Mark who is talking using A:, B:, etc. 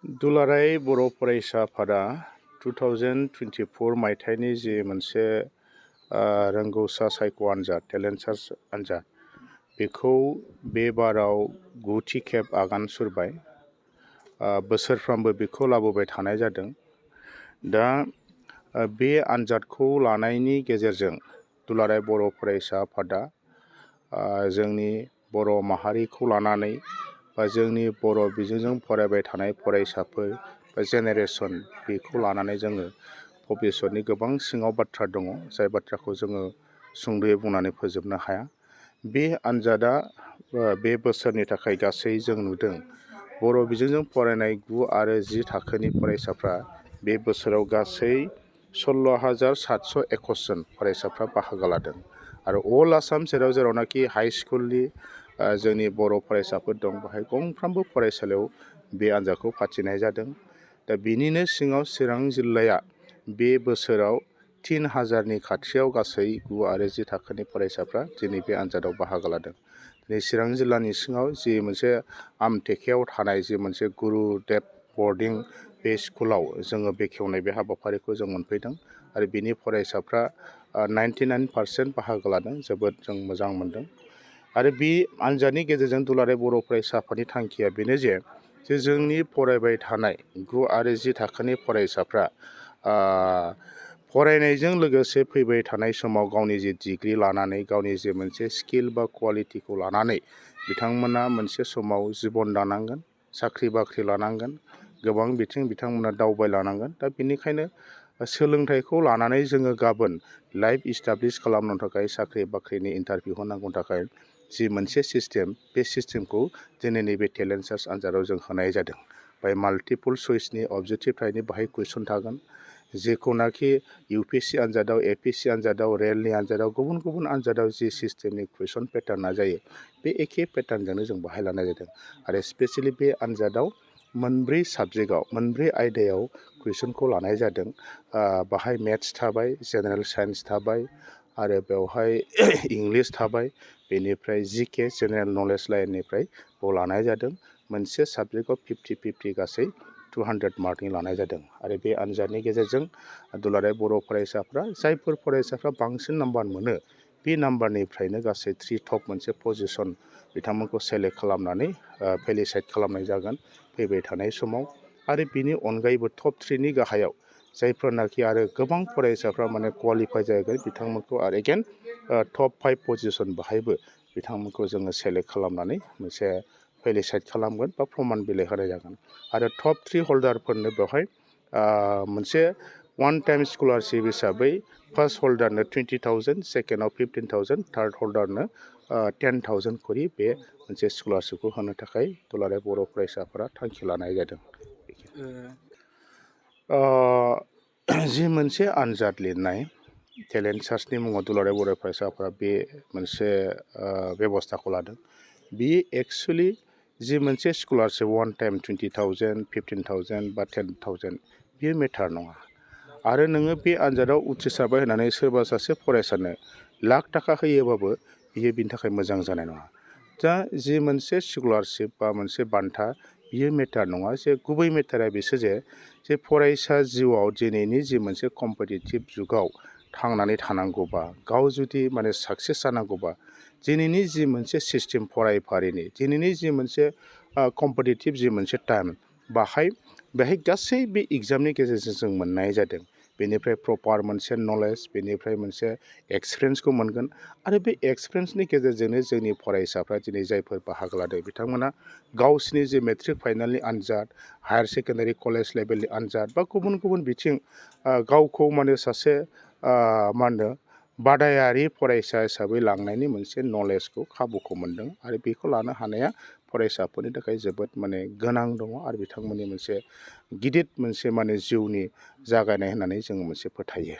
A: दुलाराय बर' फरायसा आफादा 2024 मायथाइनि जि मोनसे रोंगौसा सायख' आनजाद टेलेन्ट सार्च आनजाद बेखौ बे बाराव 9थि खेब आगान सुरबाय। बोसोरफ्रामबो बेखौ लाबोबाय थानाय जादों। दा बे आनजादखौ लानायनि गेजेरजों दुलाराय बर' फरायसा आफादा जोंनि बर' माहारिखौ लानानै बा जोंनि बर' बिजोंजों फरायबाय थानाय फरायसाफोर बा जेनेरेसन बेखौ लानानै जोङो भबिसतनि गोबां सिङाव बाथ्रा दङ, जाय बाथ्राखौ जोङो सुंद'यै बुंनानै फोजोबनो हाया। बे आनजादा बे बोसोरनि थाखाय गासै जों नुदों बर' बिजोंजों फरायनाय 9 आरो 10 थाखोनि फरायसाफ्रा बे बोसोराव गासै 16,721 जन फरायसाफ्रा बाहागो लादों। आरो अल आसाम जेरावनाखि हाइ स्कुलनि जोंनि बर' फरायसाफोर दं, बेहाय गंफ्रोमबो फरायसालियाव बे आनजादखौ फाथिनाय जादों। दा बिनिनो सिङाव चिरां जिल्लाया बे बोसोराव 3,000नि खाथियाव गासै 9 आरो 10 थाखोनि फरायसाफ्रा दिनै बे आनजादाव बाहागो लादों। दिनै चिरां जिल्लानि सिङाव जि मोनसे आमटेकायाव थानाय जि मोनसे गुरुदेब बर्डिं बे स्कुलाव जोङो बेखेवनाय बे हाबाफारिखौ जों मोनफैदों आरो बिनि फरायसाफ्रा 99% बाहागो लादों। जोबोद जों मोजां मोनदों। आरो बे आनजादनि गेजेरजों दुलाराय बर' फरायसा आफादनि थांखिया बेनो जे जोंनि फरायबाय थानाय 9 आरो 10 थाखोनि फरायसाफ्रा फरायनायजों लोगोसे फैबाय थानाय समाव गावनि जि डिग्रि लानानै गावनि जे मोनसे स्किल बा कुवालिटिखौ लानानै बिथांमोना मोनसे समाव जिबन दानांगोन, साख्रि बाख्रि लानांगोन, गोबां बिथांमोना दावबायलानांगोन। दा बेनिखायनो सोलोंथाइखौ लानानै जोङो गाबोन लाइफ इस्टाब्लिस खालामनो थाखाय साख्रि बाख्रिनि इन्टारभिउ होनांगौ थाखाय जि मोनसे सिस्टेम, बे सिस्टेमखौ दिनैनि बे टेलेन्ट सार्च आनजादाव जों होनाय जादों। बाय माल्टिपल चइसनि अबजेक्टिभ टाइपनि बाहाय कुइसन थागोन, जेखौनाखि UPSC आनजादाव, APSC आनजादाव, रेलनि आनजादाव, गुबुन आनजादाव जि सिस्टेमनि कुइसन पेटार्ना जायो, बे एखे पेटार्नजोंनो जों बाहाय लानाय जादों। आरो स्पेसियेलि बे आनजादाव मोनब्रै साबजेक्टआव, मोनब्रै आयदायाव कुइसनखौ लानाय जादों। बाहाय मेथ्स थाबाय, जेनेरेल साइन्स थाबाय, आरो बेवहाय इंलिस थाबाय, बेनिफ्राय GK जेनेरेल नलेज लाइननिफ्राय लानाय जादों। मोनसे साबजेक्टआव 50-50 गासै 200 मार्कनि लानाय जादों। आरो बे आनजादनि गेजेरजों दुलाराय बर' फरायसाफ्रा जायफोर फरायसाफ्रा बांसिन नाम्बार मोनो, बे नाम्बारनिफ्रायनो गासै 3 टप मोनसे पजिसन बिथांमोनखौ सेलेक्ट खालामनानै भेलिसाइड खालामनाय जागोन फैबाय थानाय समाव। आरो बिनि अनगायैबो टप 3नि गाहायाव जायफोरनाखि आरो गोबां फरायसाफ्रा क्वालिफाइ जागोन, बिथांमोनखौ आरो एगेन टप 5 पजिसन बाहायबो बिथांमोनखौ जोङो सेलेक्ट खालामनानै मोनसे भेलिसाइड खालामगोन बा प्रमान बिलाइ होनाय जागोन। आरो टप 3 हल्डारफोरनो बेवहाय मोनसे वान टाइम स्कलारशिप हिसाबै फार्स्ट हल्डारनो 20,000, सेकेन्डआव 15,000, थार्ड हल्डारनो 10,000 करि बे मोनसे स्कलारशिपखौ होनो थाखाय दुलाराय बर' फरायसाफोरा थांखि लानाय जादों। जि मोनसे आनजाद लिरनाय टेलेन्ट सार्चनि मुङाव दुलाराय बर' फरायसाफोरा बे मोनसे बेब'स्थाखौ लादों। बियो एक्सुवेलि जि मोनसे स्कलारशिप वान टाइम 20,000, 15,000 बा 10,000 बेयो मेटार नङा। आरो नोङो बे आनजादाव उथ्रिसारबाय होननानै सोरबा सासे फरायसानो लाख थाखा होयोबाबो बियो बिनि थाखाय मोजां जानाय नङा। दा जि मोनसे स्कलारशिप बा मोनसे बान्था बियो मेटार नङा। जे गुबै मेटारा बेसो जे फरायसा जिउआव दिनैनि जि मोनसे कम्पिटिटिभ जुगाव थांनानै थानांगौबा, गाव जुदि साक्सेस जानांगौबा, दिनैनि जि मोनसे सिस्टेम फरायफारिनि, दिनैनि जि मोनसे कम्पिटिटिभ जि मोनसे टाइम, बेहाय गासै बे एग्जामनि गेजेरजों जों मोननाय जादों। बेनिफ्राय प्रपार मोनसे नलेज, बेनिफ्राय मोनसे एक्सपिरियेन्सखौ मोनगोन। आरो बे एक्सपिरियेन्सनि गेजेरजोंनो जोंनि फरायसाफ्रा दिनै जायफोर बाहागो लादों, बिथांमोना गावसिनि जे मेट्रिक फाइनालनि आनजाद, हायार सेकेन्डारि कलेज लेभेलनि आनजाद बा गुबुन बिथिं गावखौ सासे बादायारि फरायसा हिसाबै लांनायनि मोनसे नलेजखौ, खाबुखौ मोनदों। आरो बेखौ लानो हानाया फरायसाफोरनि थाखाय जोबोद गोनां दङ। आरो बिथांमोननि मोनसे गिदिर मोनसे जिउनि जागायनाय होननानै जों मोनसे फोथायो।